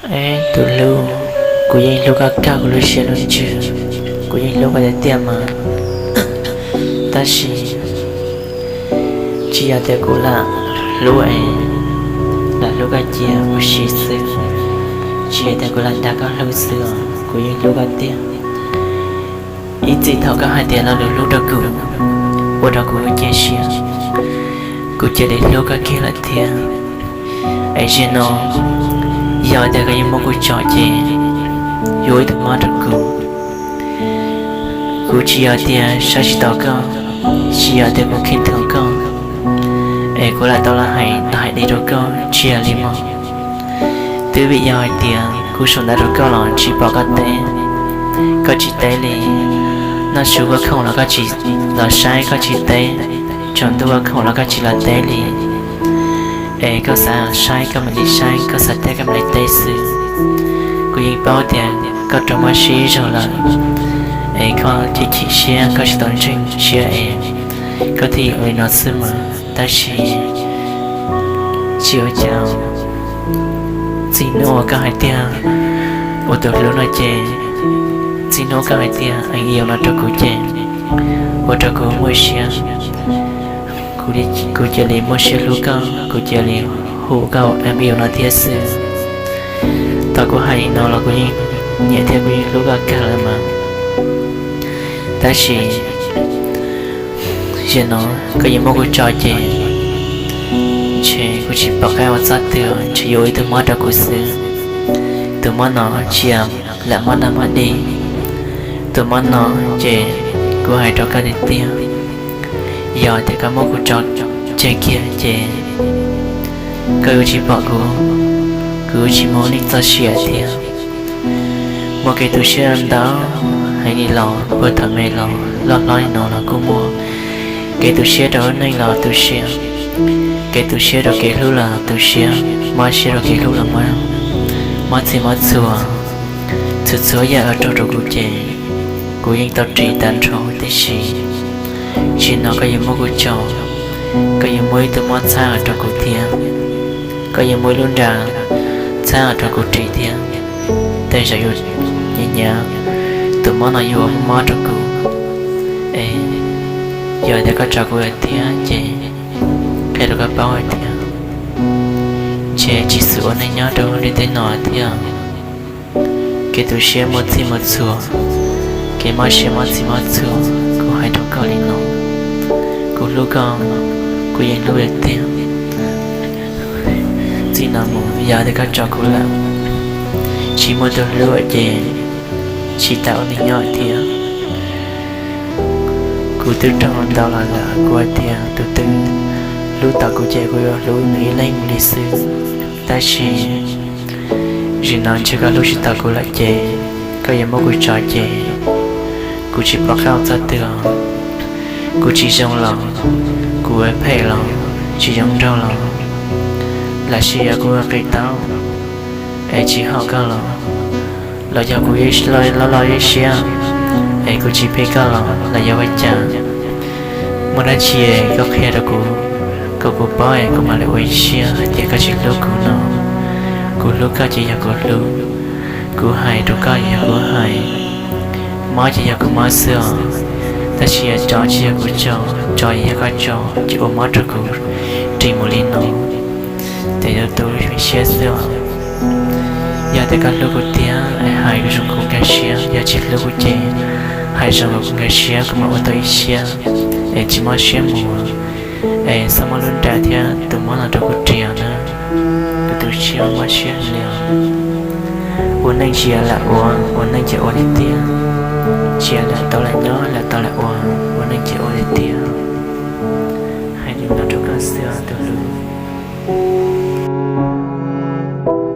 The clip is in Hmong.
Eb tus hlub, kuv yeej hlub koj kawg kuv lub siab lub ntsws, kuv yeej hlub koj tiag tiag mas, tab sis tsis yog tias kuv lam hlub es lam hlub koj cia ua si xwb, tsis yog tias kuv lam dag koj hlub xwb os, kuv yeej hlub koj tiag. Ib txhij thaum koj hais tias lo lus hlub rau kuv, ua rau kuv cia siab, kuv cia li hlub koj kiag lawm thiab. Es zaum no, yog tias koj yuav muab kuv tso ces yuav ua ib tug mob rau kuv. Kuv tsis yog tias saib tsis taus koj, tsis yog tias kuv khib thuam koj, es kuv lam tau los hais los hais li rau koj, tsis yog li mog. Twb vim yog hais tias kuv sau ntawv rau koj los tsis pom koj teb, koj tsis teb li. Noj su ua khoom los koj tsis los saib koj tsis teb, tsaus ntuj ua khoom los koj tsis los teb li. Es koj xav saib koj mam li saib, koj xav teb koj mam li teb xwb. Kuv yeej paub tias koj raug mob siab ib zaug lawm, es koj chim chim siab koj tsis tau ntseeg siab es koj thiaj ua li no xwb mas, tab sis tsis ua cas. Txij hnub uas koj hais tias ua tus hlub no ces, txij hnub koj hais tias em iu no rau kuv ces ua rau kuv muaj siab, kuv cia li muaj siab hlub koj, kuv cia li hu koj em iu no thiab xwb. Thaum kuv hais li no los kuv yeej nyiam thiab kuv yeej hlub koj kawg lawm mas, tab sis zaum no koj yuav muab kuv tso ces ntshe kuv tsis pom qab ua txoj twg, ntshe yuav ua ib tug mob rau kuv xwb. Tus mob no tsis yog lam mob nag mob dig, tus mob no ces kuv hais rau koj tiag tiag, yog tias koj muab kuv tso tseg kiag ces koj yuav tsis pom kuv, kuv yuav tsis muaj neej txoj sia thiab. Muaj kev tu siab ntau heev li los puag thaum me los loj hlob li no los kuj muaj. Kev tu siab rau lub neej los tu siab, kev tu siab rau kev hlub los tu siab, mob siab rau kev hlub los mob, mob txhij mob txhua, txhua txhua yam uas raug rau kuv ces kuv yeej tau ris tag nrho tib si. Zaum no koj yuav muab kuv tso, koj yuav muab ib tug mob txhawb rau kuv thiab, koj yuav muab ib lub nra txhawb rau kuv ris thiab. Tej zaum yuav nyiam nyiam tus mob no yuav ua mob rau kuv. Es yog tias koj tso kuv lawm thiab ces qhia rau koj paub hais tias ntshe tsis xwm ua neej nyob rau lub ntiaj teb no thiab. Kev tu siab muaj txhij muaj txhua, kev mob siab mob txhij mob txhua, kuv hais rau koj li no, kuv hlub koj, kuv yeej hlub tiag tiag. Txij no mus yog tias koj tso kuv lawm, tsis muaj tus hlub ces tsis tas ua neej nyob thiab. Kuv twb raug ntau los lawm, kuv hais tias tus twg hlub tau kuv ces kuv yuav hlub nws ib leeg mus li xwb. Tab sis zaum no ntshe koj hlub tsis tau kuv lawm ces koj yuav muab kuv tso ces kuv tsis pom qab ua txoj twg. Kuv tsis zoo los, kuv ua phem los, tsis zoo nraug los, los sis yog kuv ua qis tau es tsis haum koj los, los yog kuv loj loj ib siab es kuv tsis phem koj los los yog ua cas, muaj dab tsi koj qhia rau kuv, kom kuv paub es kuv mam li ua ib siab hais tias koj tsis hlub kuv no. Kuv hlub koj ces yog kuv hlub, kuv hais rau koj yog kuv hais, mob ces yog kuv mob xwb os. Tab sis yog tso tsis yog kuv tso, tso yog koj tso, ces ua mob rau kuv ris mus li no. Ces yog tu lub siab xwb os. Yog tias koj hlub kuv tiag es hais kom zoo kuv nkag siab, yog tsis hlub kuv ces hais zoo kom kuv nkag siab kuv mam ua tau ib siab es tsis mob siab mus. Es txhob muab lub nra thiab tus mob no rau kuv ris na. Kuv tu siab mob siab li os. Ua neej tsis yog lam ua, ua neej ces ua tiag tiag. Tsis yog lam tau lam nyob lam tau lam ua, ua neej ces ua tiag tiag. Hais li no rau koj xwb os tus hlub.